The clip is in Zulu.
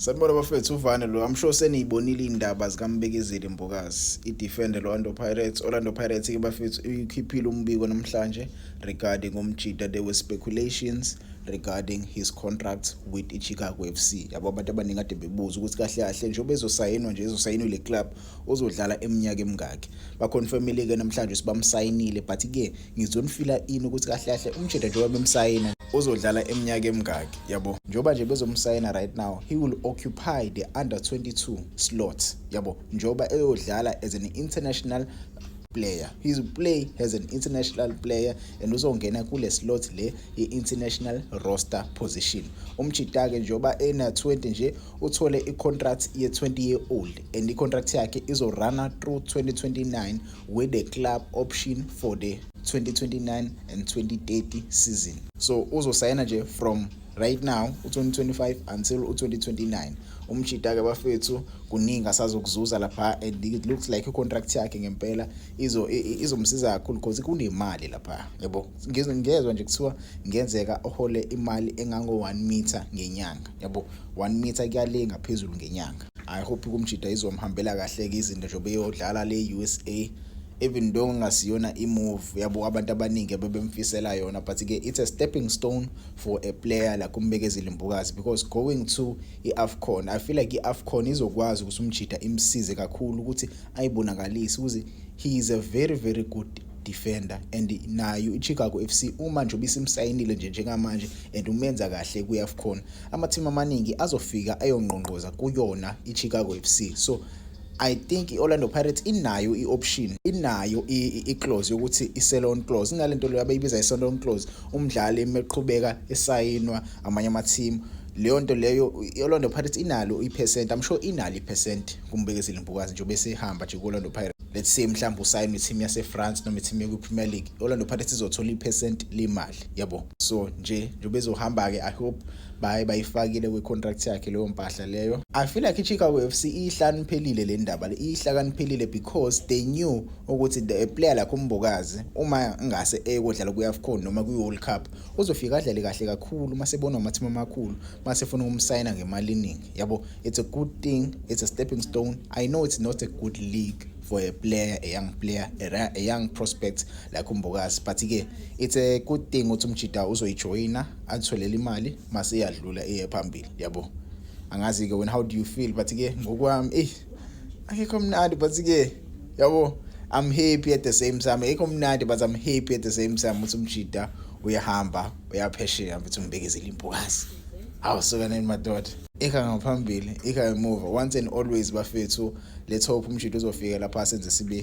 Sanibona bafethu, uvane lo. I'm sure seniyibonile indaba zikaMbekezeli Mbokazi, i-defender Orlando Pirates. Orlando Pirates ke bafethu ikhiphile umbiko namhlanje regarding umjita. There were speculations regarding his contract with iChicago FC, yabo. Abantu abaningi kade bebuza ukuthi kahle kahle njengoba ezosayinwa nje, ezosayinwa le club, uzodlala eminyaka emingaki. Baconfirmile ke namhlanje ukuthi bamsayinile, but ke ngizonifila ini ukuthi kahle kahle umjita njengoba bemsayina uzodlala eminyaka emingaki, yabo. Njengoba nje bezomsayina right now, he will occupy the under 22 slot, yabo, njengoba eyodlala as an international player. He will play as an international player and uzongena kule slot le ye-international roster position. Umjita-ke njengoba ena-20 nje, uthole i-contract ye-20 year old and i-contract yakhe izoruna through 2029 with the club option for the 2029 and 2030 season. So uzosayina nje from right now u-2025 until u-2029. Umjita-ke bafethu kuningi asazokuzuza lapha and it looks like i-contract yakhe ngempela izomsiza kakhulu because kunemali lapha, yabo. Ngezwa nje kuthiwa ngenzeka ohole imali engango 1 meter ngenyanga, yabo, 1 meter kuyale ngaphezulu ngenyanga. I hope kumjita izomhambela kahle ke izinto njengoba eyodlala le USA, even though ngasiyona i-move, yabo, abantu abaningi abebemfisela yona, but ke it's a stepping stone for a player like uMbekezeli Mbokazi, because going to i-AFCON, I feel like i-AFCON izokwazi ukuthi umjita imsize kakhulu ukuthi ayibonakalise ukuze he is a very very good defender. And nayo iChicago FC uma nje isimsayinile nje njengamanje and umenza kahle kwi-AFCON, ama-team amaningi azofika ayongqongqoza kuyona iChicago FC. So I think i-Orlando Pirates inayo i-option, inayo i-clause yokuthi i-sell on clause, inalento leyo abayibiza i-sell on clause, umdlali emeqhubeka esayinwa amanye ama-team, leyo nto leyo i-Orlando Pirates inalo i-percent. I'm sure inalo i-percent kuMbekezeli Mbokazi njengoba esehamba nje ku-Orlando Pirates. Let's say mhlawumbe usayine i-team yase-France noma i-team yakwi-Premier League, i-Orlando Pirates izothola i-percent lemali, yabo. So nje njengoba ezohamba-ke, I hope baye bayifakile kwi-contract yakhe leyo mpahla leyo. I feel like i-Chicago FC ihlakaniphile le ndaba le, ihlakaniphile because they knew ukuthi the player like uMbokazi uma ngase ekodlala kwi-AFCON noma kwi-World Cup uzofika adlale kahle kakhulu mase ebonwa ama-team amakhulu, mase efuna ukumsayina ngemali eningi, yabo. It's a good thing, it's a stepping stone. I know it's not a good league for a player, a young player, a young prospect like uMbokazi, but ke it's a good thing ukuthi umjita uzoyijoyina atholele imali mase iyadlula iye phambili, yabo. Angazi ke wena, how do you feel? But ke ngokwami, akekho mnandi, but ke yabo, I'm happy at the same time. Akekho mnandi, but I'm happy at the same time ukuthi umjita uyahamba uyaphesheya mfethu, uMbekezeli Mbokazi. Awu suka nani madoda, ikha ngaphambili, ikha emuva, once and always bafethu. Let's hope umjita uzofika lapha senze sibe